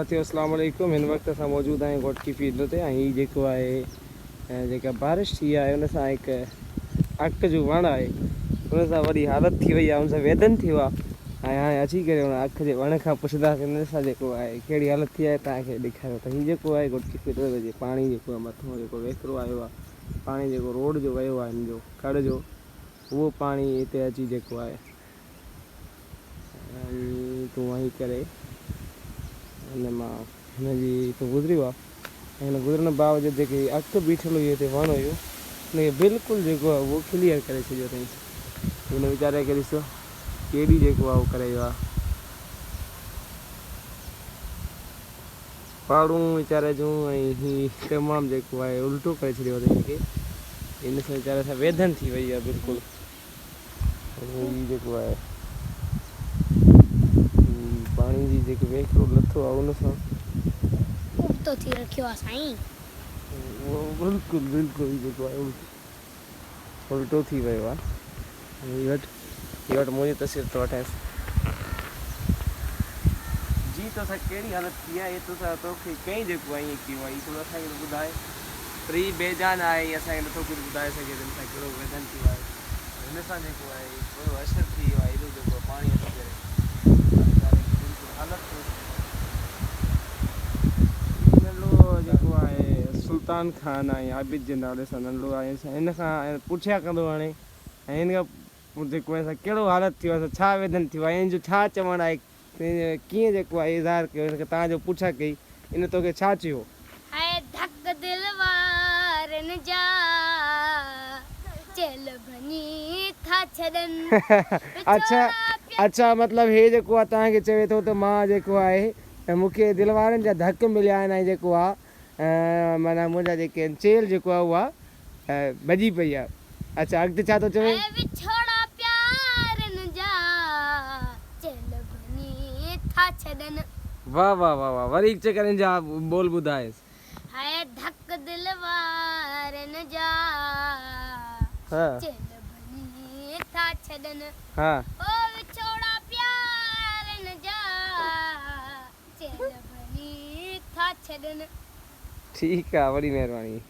ساٿيو اسلام عليڪم هن وقت اسان موجود آهيون گهوٽڪي فيلڊ تي ۽ هي جيڪو آهي جيڪا بارش ٿي آهي ان سان هڪ اڪ جو وڻ آهي ان سان وڏي حالت ٿي وئي آهي ان سان ويڌن ٿيو آهي ۽ هاڻي اچي ڪري ان اک جي وڻ کان پڇنداسين ان سان جيڪو آهي ڪهڙي حالت ٿي آهي توهان کي ڏيکاريو ته هي جيڪو آهي گهوٽڪي فيلڊ جي پاڻي جيڪو آهي مٿو جيڪو وهڪرو آيو آهي پاڻي جيڪو روڊ جو ويو آهي هن جو کڙ جو اهو پاڻي هتي اچي جيڪو آهي ۽ تون وڃي ڪري ان مان هن جي تون گذري ويو ۽ هن گذرڻ باوجود جيڪي هي اک بيٺل هئي هتي وڻ هيو ان کي بلڪل جيڪو آهي اهو ڪليئر ڪري ڇڏيو اٿائين. هن ويچاري کي ڏسو ڪيڏي جيڪو آهي اهو ڪري ويو آهي. پاڙون ويچاري جون ۽ هي تمام جيڪو آهي الٽو ڪري ڇڏيو اٿائين هن کي. هن سان ويچاري سان ويڌن ٿي وئي آهي بلڪل. هي جيڪو آهي پاڻي جي جيڪو وهڪرو لٿو آهي ان سان ابتو ٿي رکيو آهي سائين. بلڪل بلڪل هي جيڪو آهي الٽو ٿي ويو آهي. هي وٺ هي وٺ منهنجي تصوير ٿو وٺيس. جي توسان ڪهڙي حالت ٿي آهي توسان توکي ڪئين جيڪو آهي ائين ڪيو آهي هي ٿورو اسان کي ته ٻڌاء. پر هي بي جان آهي هي اسان کي نٿو ڪجهه ٻڌائي سگهي ته هن سان ڪهڙو ويڌن ٿيو آهي هن سان جيڪو آهي برو حشر ٿي ويو آهي ايڏو جيڪو آهي پاڻي اچي ڪري ويچاري کي بلڪل حالت هي ننڍڙو جيڪو آهي سلطان خان ۽ عابد جي نالي سان ننڍڙو آهي هن کان پڇيا ڪندو هاڻي ۽ هن کان جيڪو آهي ڪهڙو حالت ٿيو آهي ڇا ويڌن ٿيو آهي هن جو ڇا چوڻ آهي ڪيئن جيڪو آهي اظهار ڪيو هن کي تان جو پڇا ڪئي ان توکي ڇا چيو؟ هاء ڌڪ دل وارن جا چيلهه ڀڃي ٿا ڇڏن اڇا اڇا مطلب هي جيڪو آهي توهان کي چوي ٿو ته مان جيڪو آهي مون کي دل وارن جا ڌڪ مليا آهن ۽ جيڪو آهي معنيٰ منهنجا جيڪي آهن چيلهه جيڪو آهي اها ڀڄي پئي آهي. اڇا اڳتي ڇا ٿو چوي؟ اي وڇوڙا پيارن جا چيلهه ڀڃي ٿا ڇڏن. واه واه واه واه وري هڪ چڪر ان جا ٻول ٻڌائيس. هاء ڌڪ دل وارن جا چيلهه ڀڃي ٿا ڇڏن. او وڇوڙا پيارن جا چيلهه ڀڃي ٿا ڇڏن. ٺيڪ آ وڏي مهرباني.